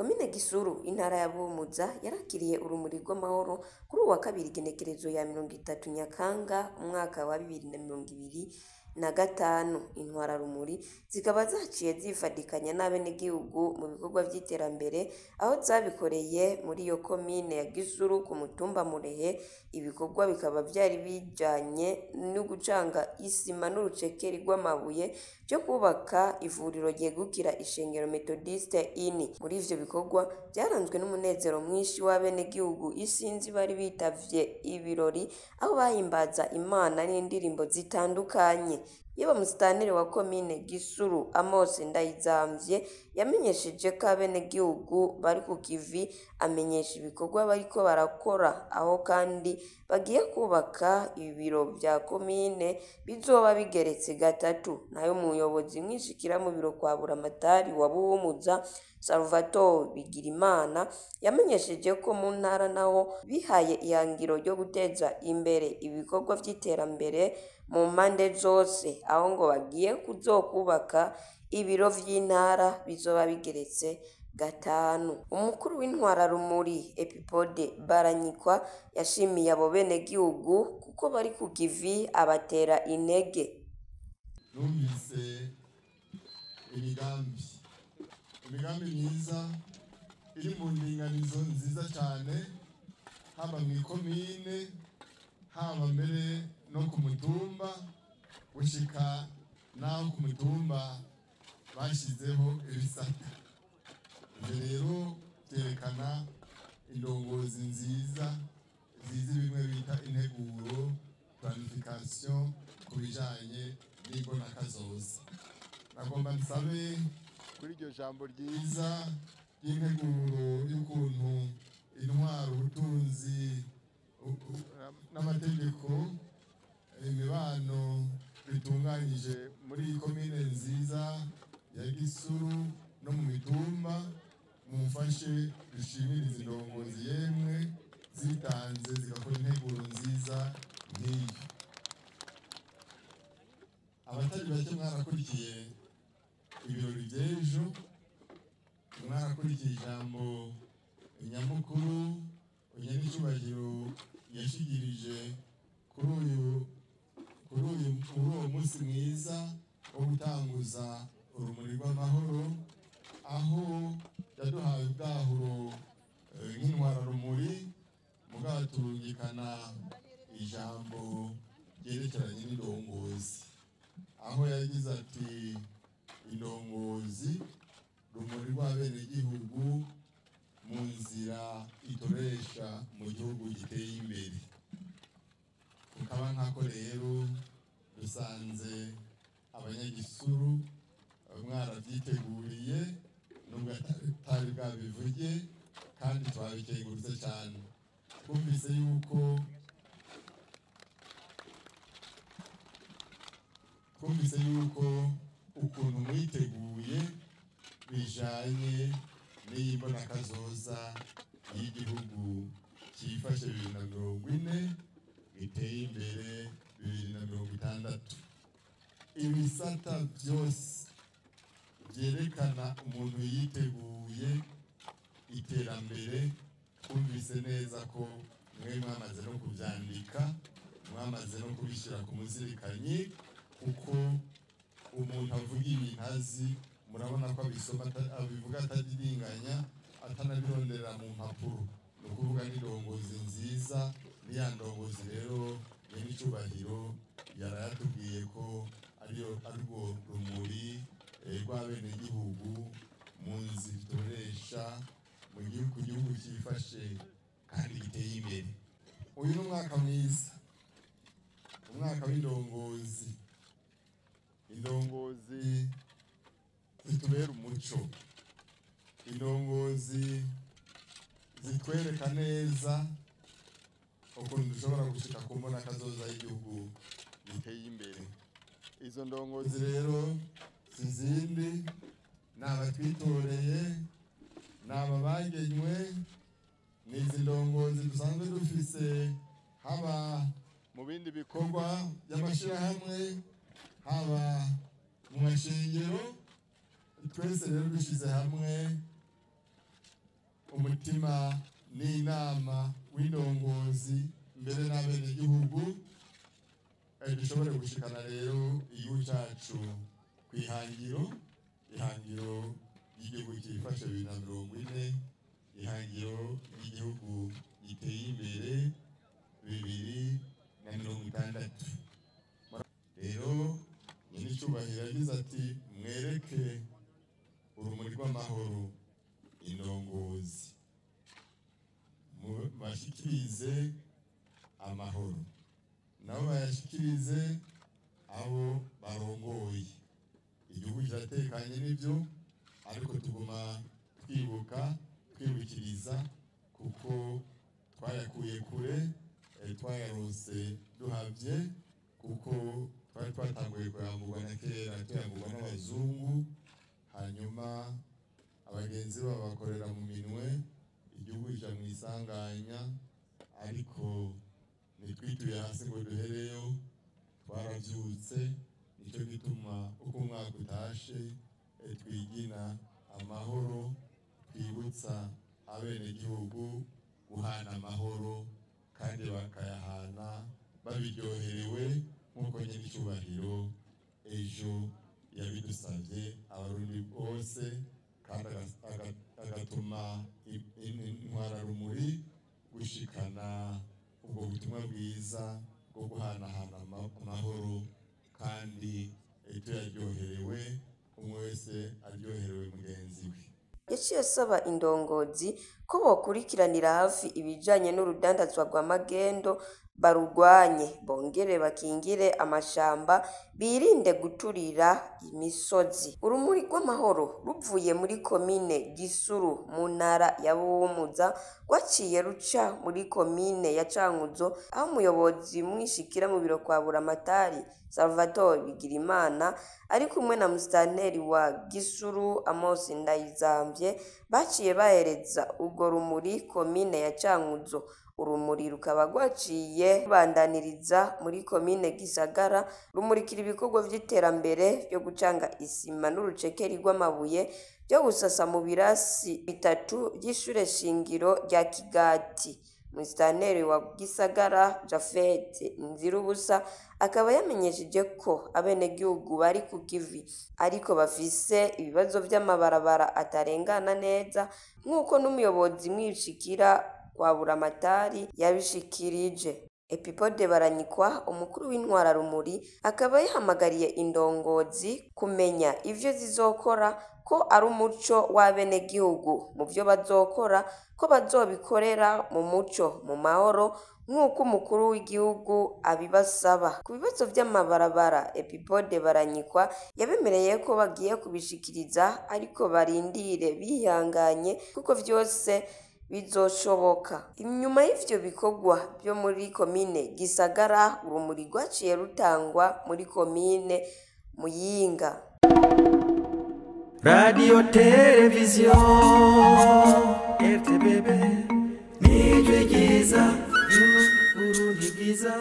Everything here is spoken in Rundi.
Komine Gisuru, intara ya Buhumuza, yarakiriye urumuri rw'amahoro kuri uwu wa kabiri, igenekerezo ya 30 Nyakanga umwaka wa 2025. Intwararumuri zikaba zaciye zifadikanya n'abenegihugu mu bikorwa vy'iterambere, aho zabikoreye muri iyo komine ya Gisuru ku mutumba Murehe. Ibikorwa bikaba vyari bijanye no gucanga isima n'urucekeri rw'amabuye vyo kubaka ivuriro ryegukira ishengero Methodiste Ini. Muri ivyo bikorwa vyaranzwe n'umunezero mwinshi w'abenegihugu isinzi bari bitavye ibirori, aho bahimbaza Imana n'indirimbo zitandukanye. Yaba musitaneri wa komine Gisuru, Amos Ndayizamvye, yamenyesheje ko abenegihugu bari ku kivi, amenyesha ibikorwa bariko barakora, aho kandi bagiye kubaka ibiro vya komine bizoba bigeretse gatatu. Nayo umuyobozi mwishikira mu biro kwa Buramatari wa Buhumuza, Salvatore Bigirimana, yamenyesheje ko mu ntara naho bihaye ihangiro ryo guteza imbere ibikorwa vy'iterambere mu mpande zose, aho ngo bagiye kuzokubaka ibiro vy'intara bizoba bigeretse gatanu. Umukuru w'intwararumuri Epipode Baranyikwa yashimiye abo benegihugu kuko bari ku kivi, abatera intege. Numvise imigambi myiza iri mu ndinganizo nziza cyane, haba mu ikomine, haba mbere no ku mutumba, gushika n'aho ku mutumba bashyizeho ibisata. Ibyo rero byerekana indongozi nziza zizi bimwe bita integuro, planification, ku bijanye n'imbonakazoza. Nagomba nsabe kuri iryo jambo ryiza ry'integuro y'ukuntu intwaro, ubutunzi n'amategeko, imibano bitunganyije muri iyi komine nziza ya Gisuru no mu mitumba, mumfashe dushimire izi ndongozi yemwe zitanze zigakora integuro nziza nk'iyo. Abatari bake mwarakurikiye ibirori by'ejo, mwarakurikiye ijambo nyamukuru unyanicyubahiro yashikirije kuri uwo munsi mwiza wo gutanguza urumuri rw'amahoro, aho yaduhaye ubwahuro nk'intwararumuri, mugabo turungikana ijambo ryerekeranye n'indongozi, aho yagize ati: "Indongozi rumuri rw'abenegihugu mu nzira itoresha mu gihugu giteye imbere." Kukaba nkako rero dusanze abanyagisuru mwarabyiteguriye, nubwo atari bwabivuge, kandi twabikengurutse cyane. Twumvise yuko ukuntu mwiteguye bijanye n'iyi mbonakazoza y'igihugu cyifashe 2040, giteye imbere 2060. Ibisata byose byerekana umuntu yiteguye iterambere, twumvise neza ko mwe mwamaze no kubyandika, mwamaze no kubishyira ku muzirikanyi, kuko umuntu avuga ibintu azi, murabona ko abisoma, abivuga atadiringanya, atanabirondera mu mpapuro. Ni ukuvuga n'indongozi nziza. Niya ndongozi rero nyenicubahiro yarayatubwiye ko ariyo arirwo rumuri rw'abenegihugu mu nzira itoresha mu gihugu, igihugu cyifashe kandi giteye imbere. Uyu ni umwaka mwiza, umwaka w'indongozi, indongozi zitubera umuco, indongozi zitwereka neza ukuntu dushobora gushika ku mbonakazoza y'igihugu giteye imbere. Izo ndongozi rero si izindi, ni abatwitoreye, ni aba bagenywe, ni izi ndongozi dusanzwe dufise, haba mu bindi bikorwa by'amashyirahamwe, haba mu mashengero. Twese rero dushyize hamwe. Umutima n'inama w'indongozi mbere n'abenegihugu, dushobore gushikana rero igihugu cyacu ku ihangiro, ihangiro ry'igihugu cyifashe 2040, ihangiro ry'igihugu giteye imbere 2060. Rero nyenicubahiro yagize ati mwereke urumuri rw'amahoro indongozi, bashikirize amahoro, nabo bayashikirize abo barongoye. Igihugu kiratekanye n'ibyo, ariko tuguma twibuka twibukiriza, kuko twayakuye kure, twayaronse duhavye, kuko twari twatanguye kuyamburwa na kera, tuyamburwa n'abazungu, hanyuma abagenzi babo bakorera mu minwe, igihugu kija mu isanganya, ariko ntitwituye hasi ngo duhereyo, twaravyutse. Nicyo gituma uko umwaka utashe twigina amahoro, twibutsa abenegihugu guhana amahoro kandi bakayahana babiryoherewe, nk'uko nyenicubahiro ejo yabidusavye abarundi bose, kandi agatuma intwararumuri gushikana ubwo butumwa bwiza bwo guhanahana amahoro, kandi tuyaryoherewe, umwe wese aryoherewe mugenzi we. Yaciye asaba indongozi ko bokurikiranira hafi ibijanye n'urudandazwa rwa magendo, barugwanye, bongere bakingire amashamba, birinde guturira imisozi. Urumuri rw'amahoro ruvuye muri komine Gisuru mu ntara ya Buhumuza, rwaciye ruca muri komine ya Cankuzo, aho umuyobozi mwishikira mu biro kwa Buramatari Salvatore Bigirimana ari kumwe na musitanteri wa Gisuru Amos Ndayizamvye, baciye bahereza urwo rumuri komine ya Cankuzo. Urumuri rukaba rwaciye rubandaniriza muri komine Gisagara, rumurikira ibikorwa vy'iterambere vyo gucanga isima n'urucekeri rw'amabuye vyo gusasa mu birasi bitatu vy'ishure shingiro rya Kigati. Musitanteri wa Gisagara Japhet Nzirubusa akaba yamenyesheje ko abenegihugu bari ku kivi, ariko bafise ibibazo vy'amabarabara atarengana neza, nk'uko n'umuyobozi mwishikira kwa Buramatari yabishikirije. Epipode Baranyikwa, umukuru w'intwararumuri, akaba yahamagariye indongozi kumenya ivyo zizokora, ko ari umuco w'abenegihugu mu vyo bazokora, ko bazobikorera mu muco, mu mahoro, nk'uko umukuru w'igihugu abibasaba. Ku bibazo vy'amabarabara, Epipode Baranyikwa yabemereye ko bagiye kubishikiriza, ariko barindire bihanganye, kuko vyose bizoshoboka. Inyuma y'ivyo bikorwa vyo muri komine Gisagara, urumuri rwaciye rutangwa muri komine Muyinga. Radio Television RTBB, nijwi ryiza ry'Uburundi bwiza.